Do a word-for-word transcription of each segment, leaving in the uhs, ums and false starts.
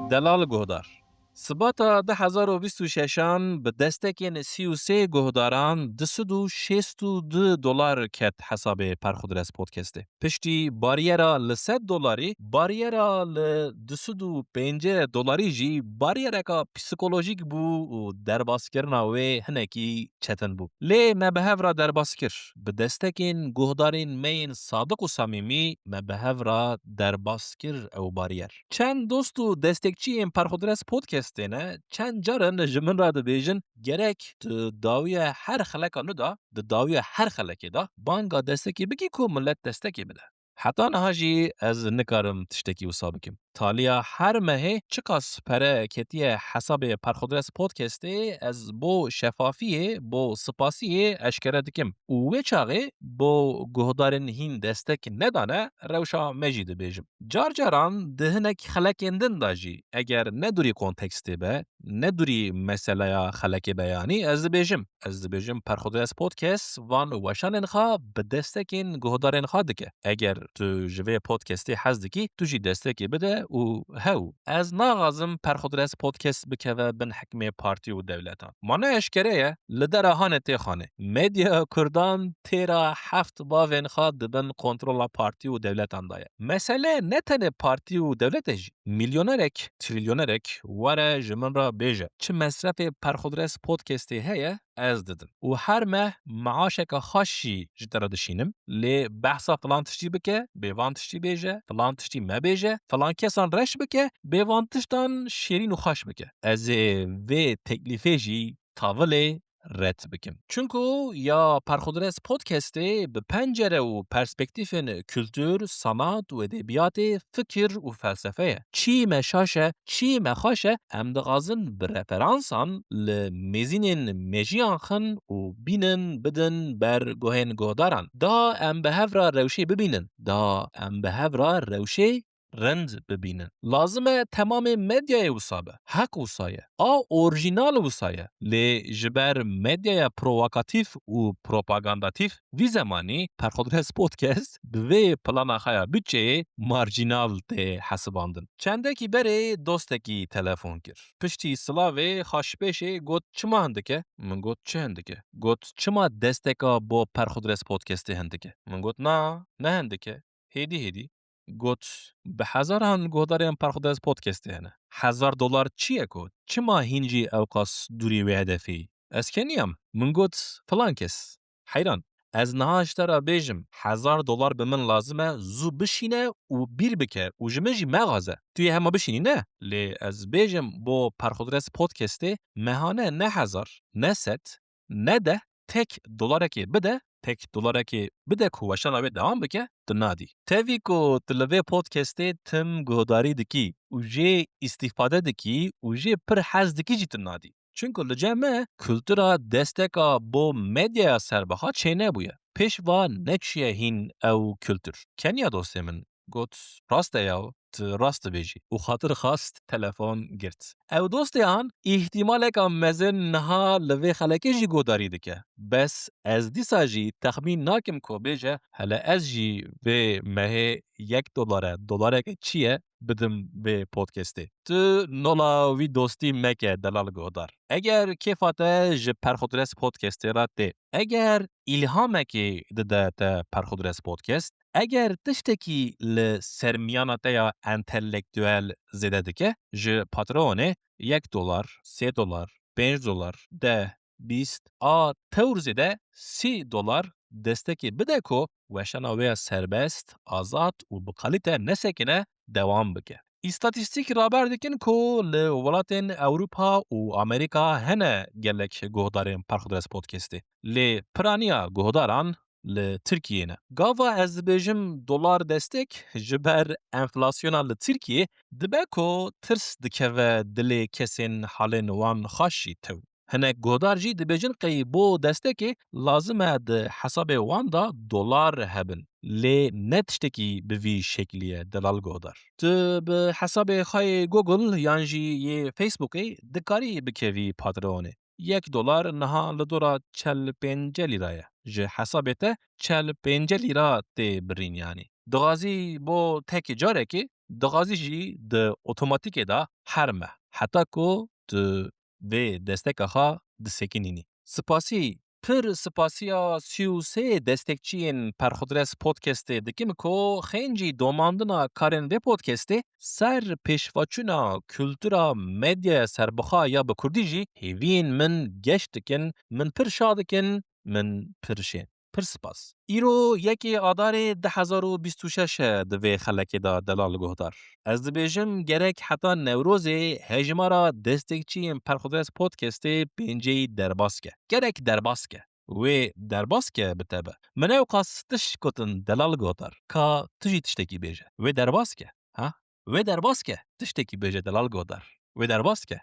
Delal guhdar. Sibata du hezar û bîst û şeşan bi destekên sî û sê guhdaran du sed û şêst û du dolar ket hesabê Perxudres Podcastê. Piştî bariyera li sed dolarî, bariyera li du sed û pêncî dolarî jî bariyereka psîkolojîk bû û derbaskirina wê hinekî çetin bû. Lê me bi hev re derbas kir. Bi destekên guhdarên me yên sadiq û samîmî me bi hev re derbas kir ew bariyer. Çend dost û destekçiyên Perxudres Podcastê ne, çend caran ji min re dibêjin, gerek di dawiya her xeleka nû de, di dawiya her xelekê de banga destekê bikî ku millet destekê bide. Heta niha jî ez nikarim tiştekî wisa bikim. Taliya her mehê çiqas pere ketiye hesabê Perxudres Podcastê, ez bo şefafiyê, bo spasiyê eşkere dikim. Û wê çaxê bo guhdarên hîn destek nedane, rewşa me jî dibêjim. Car caran di hinek xelekên din de jî, eger ne dûrî kontekstê be, ne dûrî meseleya xelekê be, yanî ez dibêjim, ez dibêjim Perxudres Podcast van weşanên xwe bi destekên guhdarên xwe dike. Eger tu ji vê podcastê hez dikî, tu jî destekê bide û hew. Ez naxwazim Perxudres Podcast bikeve bin hikmê partî û dewletan. Ma ne eşkere ye, li dera hanê tê xanê. Medya kurdan têra heft bavên xwe di bin kontrola partî û dewletan de ye. Mesele ne tenê partî û dewlet e jî. Milyonerek, trilyonerek were ji min re bêje, çi mesrefê Perxudres Podcastê heye, ez didim. Û her meh meaşeke xweş jî ji te re dişînim, lê behsa filan tiştî bike, bê van tiştî bêje, filan tiştî mebêje, filan kesan reş bike, bê van tiştan şêrîn û xweş bike. Ez ê vê teklîfê jî tavilê red bikim. Çunku ya Perxudres Podcastê bi pencere û perspektîfên kultur, sanat û edebiyatê, fikir û felsefe ye. Çî me şaş e, çî me xweş e, em dixwazin bi referansan li mêzînên mejiyan xin û bînin bidin ber guhên guhdaran. Da em bi hev re rewşê bibînin. Da em bi hev re rewşê rind bibînin. Lazim e temamê medyayê wisa be. Heq wisa ye. A orjînal wisa ye. Lê ji ber medyaya provokatîf û propagandatîf vî zemanî Perxudres Podcast bi vê plana xwe ya budçeyê marjînal tê hesibandin. Çendekî berê dostekî telefon kir. Piştî silavê xaşpêşê got, "Çima hindik e?" Min got, "Çi hindik e?" Got, "Çima desteka bo Perxudres Podcastê hindik e?" Min got, "Na, ne hindik e." Hêdî hêdî got, "Bi hezaran guhdarên Perxudres Podcastê hene. Hezar dolar çi ye ku? Çima hîn jî ewqas dûrî wê hedefê yî?" Ez keniyam. Min got, "Filan kes." Heyran. Ez niha ji te re bêjim, hezar dolar bi min lazim e, zû bişîne û bîr bike û ji min jî mexwaze. Tu yê hema bişînî ne? Lê ez bêjim bo Perxudres Podcastê mehane ne hezar, ne sed, ne deh, tek dolarekê bide, tek dolarekê bide ku weşana wê dewam bike, tu nadî. Tevî ku tu li vê podcastê tim guhdarî dikî û jê îstîfade dikî û jê pir hez dikî jî tu nadî. Çunku li cem me kultura desteka bo medyaya serbixwe çênebûye. Pêşva neçûye hîn ew kultur. Keniya dostê min got, "Rast e yaw, tu rast dibêjî." Û xatir xwest telefon girt. Ew dostê an îhtimaleka mezin niha li vê xelekê jî guhdarî dike. Bes ez dîsa jî texmîn nakim ku bêje, "Hele ez jî vê mehê yek dolar e, dolareke çi ye, bidim vê podcastê." Tu nola wî dostî meke delal guhdar. Eger kêfa te ji Perxudres Podcastê re tê, eger îlhamekê dide te Perxudres Podcast, eger tiştekî li sermiyana te ya entelektuel zêde dike, ji Patreonê yek dolar, sê dolar, pênc dolar, deh, bîst, a tewr zêde sî dolar destekê bide ku weşana wê ya serbest, azad û bi kalîte nesekine dewam bike. Îstatîstîk raber dikin ku li welatên Ewropa û Amerîka hene gelek guhdarên Perxudres Podcastê. Lê piraniya guhdaran li Tirkiyê ne. Gava ez dibêjim dolar destek ji ber enflasyona li Tirkiyê dibe ku tirs dikeve dilê kesên halên wan xweş jî tew. Hinek guhdar jî dibêjin qey bo destekê lazim e di hesabê wan de dolar hebin. Lê ne tiştekî bi vî şeklî ye delal guhdar. Tu bi hesabê xwe yê Google yan jî yê Facebookê dikarî bikevî Patreonê. Yek dolar niha li dora çel pênce lîra ye. Ji hesabê te çel pênce lîra tê birîn yanî. Dixwazî bo tekî carekê, dixwazî jî di otomatîkê de herme. Heta ku tu vê desteka xwe disekinînî. Spasî, pir spasiya sî û sê destekçiyên Perxudres Podcastê dikim ku xêncî domandina karên vê podcastê ser pêşvaçûna kultura medyaya serbixwe ya bi kurdî jî hêviyên min geş dikin, min pir şa dikin, min pir şên. Pir spas. Îro yekê Adarê du hezar û bîst û şeş e di vê xelekê de delal guhdar. Ez dibêjim gerek heta Newrozê hejmara destekçiyên Perxudres Podcastê pênceyî derbas ke. Gerek derbas ke. Wê derbas ke bi te be. Min ewqas tişt gotin delal guhdar. Ka tu jî tiştekî bêje. Wê derbas ke. Ha? Wê derbas ke. Tiştekî bêje delal guhdar. Wê derbas ke.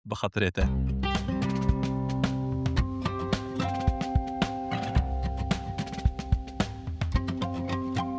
Bi xatirê te.